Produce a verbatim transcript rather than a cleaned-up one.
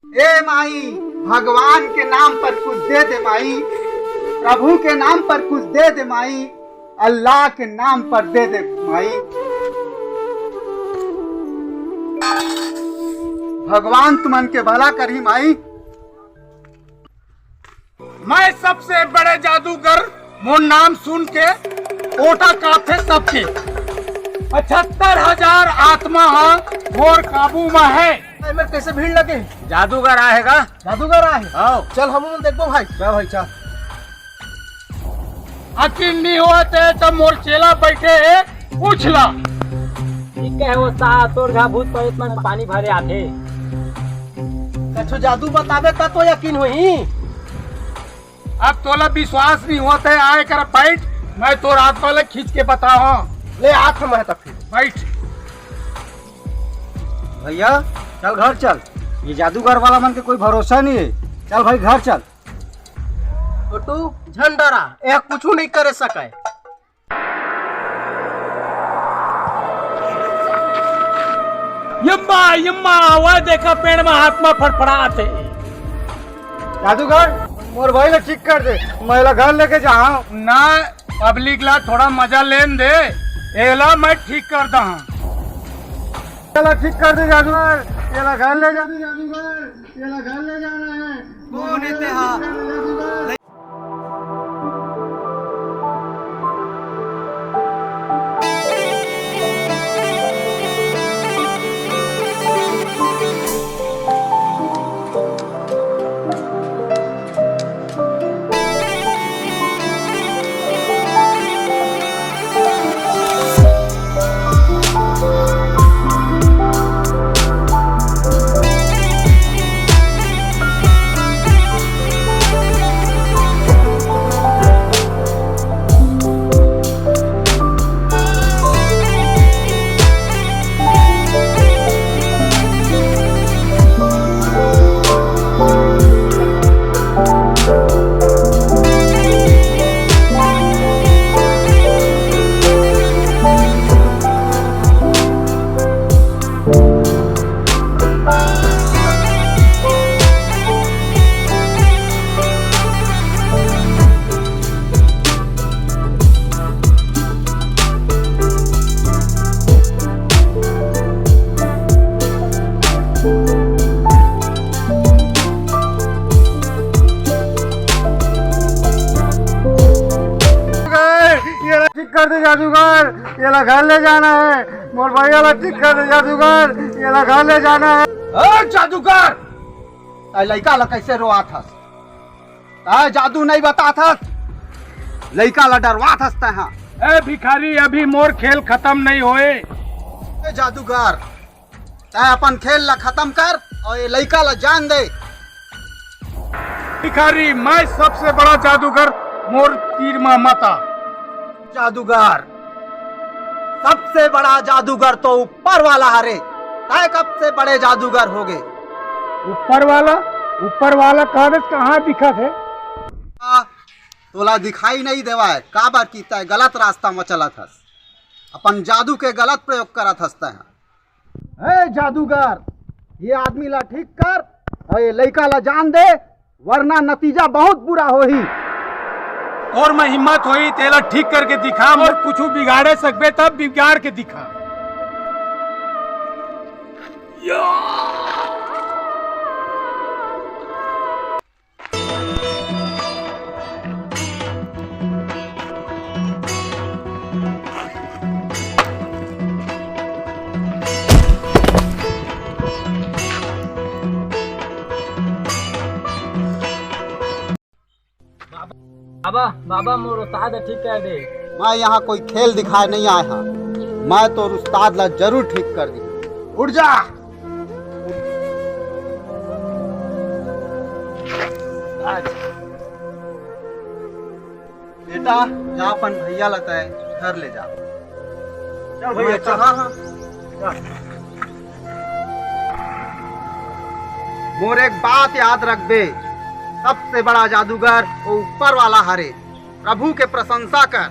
ए माई, भगवान के नाम पर कुछ दे दे माई, प्रभु के नाम पर कुछ दे दे माई, अल्लाह के नाम पर दे दे माई। भगवान तुमन के भला करही माई। मैं सबसे बड़े जादूगर, मोर नाम सुन के ओटा काथे सबके। पचहत्तर हजार आत्मा हा मोर काबू में है। ए मेर, कैसे भीड़ लगे? जादूगर आए हे गा। जादूगर आए हे? हाँ। चल, हम देखबो भाई। चल भाई, चल। अकिन नहीं होत हे तो मोर चेला बैठे हे, पूछ ला। ठीक हे उस्ताद, तोर घर भूत प्रेत मन पानी भरे आथे। कछु जादू बताबे त तो यकीन होही। अब तोला विश्वास नहीं होत हे, आए कर बैठ, मैं तोर आत्मा ला खींच के बताहूँ। ले आत हूँ मैं तो फिर। बैठ। भैया, चल घर चल, ये जादूगर वाला मन के कोई भरोसा नहीं हे। चल भाई घर चल। छोटू, झन डरा, ए कुछु नहीं करे सके। यम्मा, यम्मा, वह देखा पेड़ में हाथ में फड़फड़ात हे। जादूगर, मोर भाई ला ठीक कर दे, मैं एला घर लेके जाहूँ। ना, पब्लिक ला थोड़ा मजा लेन दे, एला मैं ठीक कर दहा। एला ठीक कर दे जादूगर, एला घर ले जा। जादूगर, एला घर ले जाना है। कौन हे तेहा? ये ठीक कर दे जादूगर, एला घर ले जाना है। मोर भैया ला ठीक कर दे जादूगर, एला घर ले जाना है। ए जादूगर, तै लइका ला कैसे रोआत हस? तै जादू नहीं बतात हस, लइका ला डरवात हस तै हा। ए भिखारी, अभी मोर खेल खत्म नहीं होए। ए जादूगर, तै अपन खेल ला खत्म कर अउ ये लइका ला जान दे। भिखारी, मैं सबसे बड़ा जादूगर, मोर तीर मा मत आ। जादूगर, सबसे बड़ा जादूगर तो ऊपर वाला हरे, तै कब से बड़े जादूगर होगे? ऊपर वाला? ऊपर वाला कहाँ दिखत हे? आ, तोला दिखाई नहीं देवाय, काबर कि तै गलत रास्ता मा चलत हस, अपन जादू के गलत प्रयोग करत हस तै। ए जादूगर, ये आदमी ला ठीक कर अउ ये लइका ला जान दे, वरना नतीजा बहुत बुरा होही। तोर में हिम्मत होही, तेला ठीक करके दिखा, अउ कुछु बिगाड़े सकबे, तब बिगाड़ के दिखा। बाबा, बाबा, मोर उस्ताद ठीक कर दे। मैं यहाँ कोई खेल दिखाए नहीं आया हूँ, मैं तो उस्ताद ला जरूर ठीक कर दी। उठ जा। बेटा, जा अपन भैया ला तै घर ले जा। चल भैया, मैं चल। हाँ, हाँ। चल। मोर एक बात याद रखबे, सबसे बड़ा जादूगर वो ऊपर वाला हरे, प्रभु के प्रशंसा कर।